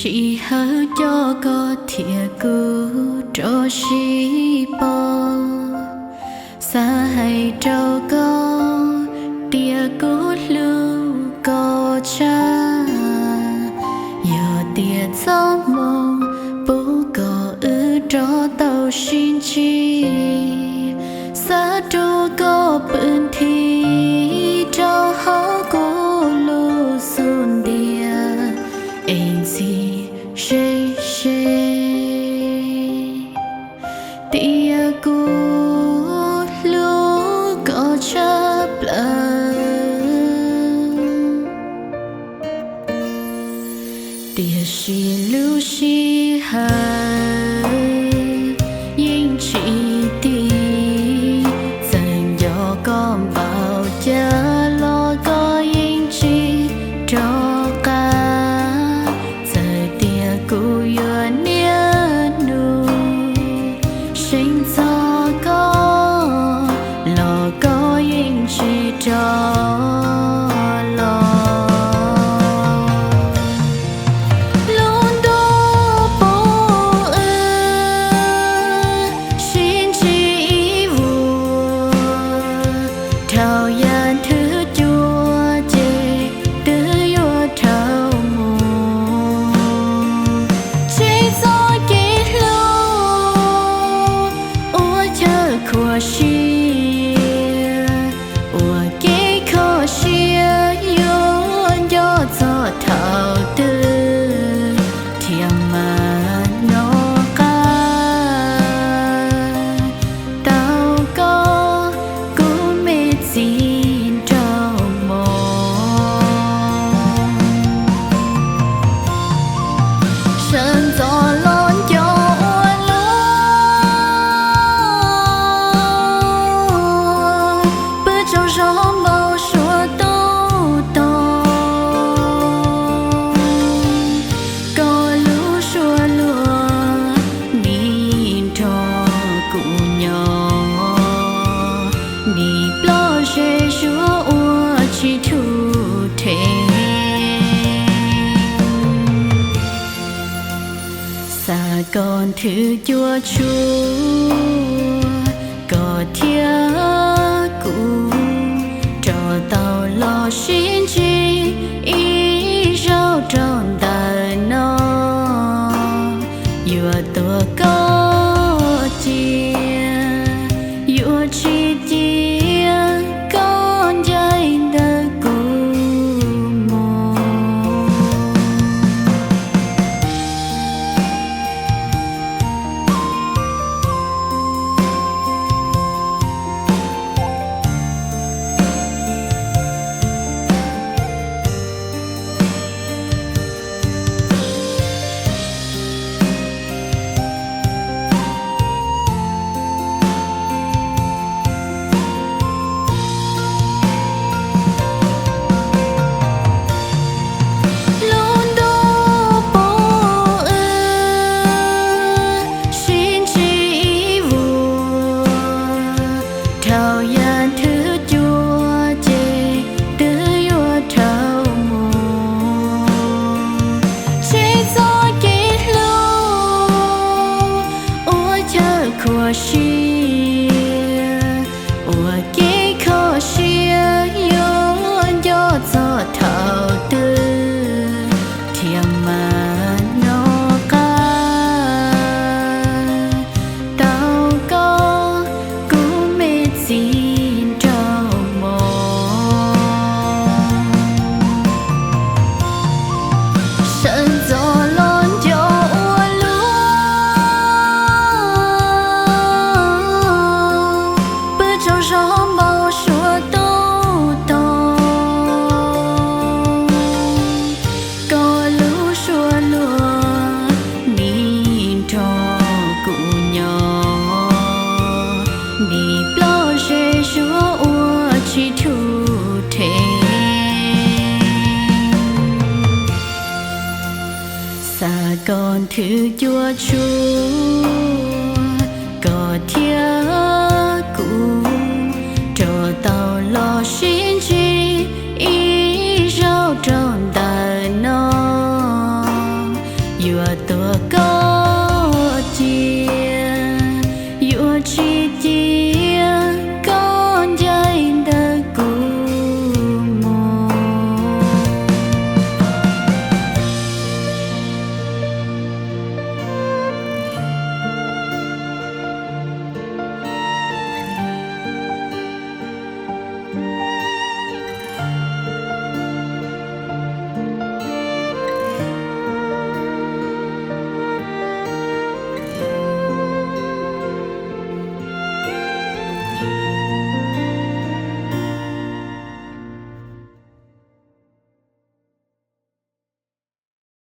Sij hawm coj koj thiab kuv rov sib pom, xav hais rau koj tias kuv hlub koj tshaj. Yog tias txoj hmoo pub kom wb rov tau sib ntsib, xav rau koj pw nthi rau hauv kuv lub xub ntiag, es ntxim ze ze tias kuv hlub koj tshaj plaws. Tiam sis lub sij hawm yeej tsis tiv, txawm nco koj npaum cas los koj yeej tsis rov qab. Txawm tias kuv yuav niaj hnub seev txog koj los koj yeej tsis rov los. Lub ntuj pub wb sib ntsib ib vuag, dhau yam nthwv cua ces twb yuav dhau mus. Tseg txoj kev hlub ua chaw khuam siab, ua kev kho siab yuav nco txog thaum twg thiaj mam nov qab. Tau koj kuv me txiv nraug mos, sawv ntxov los nco ua luaj, pw tsaug zog npau suav tub tog. Koj lub suab luag nim nrog kuv nyob, nim ploj ze zuav ua tsis thum rhe. Xav koj nthwv cuaj tshuaj, koj thiab kuv rov tau los sib ntsib ib zaug rau ntawm no. Yuav tuav koj cia, yuav tsis cia koj ncaim ntawm kuv mus. Lub ntuj pub wb sib ntsib ib vuag, dhau yam nthwv cua ces twb yuav dhau mus. Tseg txoj kev hlub ua chaw khuam siab, ua kev kho siab yuav nco txog thaum twg thiaj mam nov qab. Tau koj kuv me txiv nraug mos, sawv ntxov los nco ua luaj, pw tsaug zog npau suav tub tog. Koj lub suab luag nim nrog kuv nyob, nim ploj ze zuav ua tsis thum rhe. Xav koj nthwv cuaj tshuaj,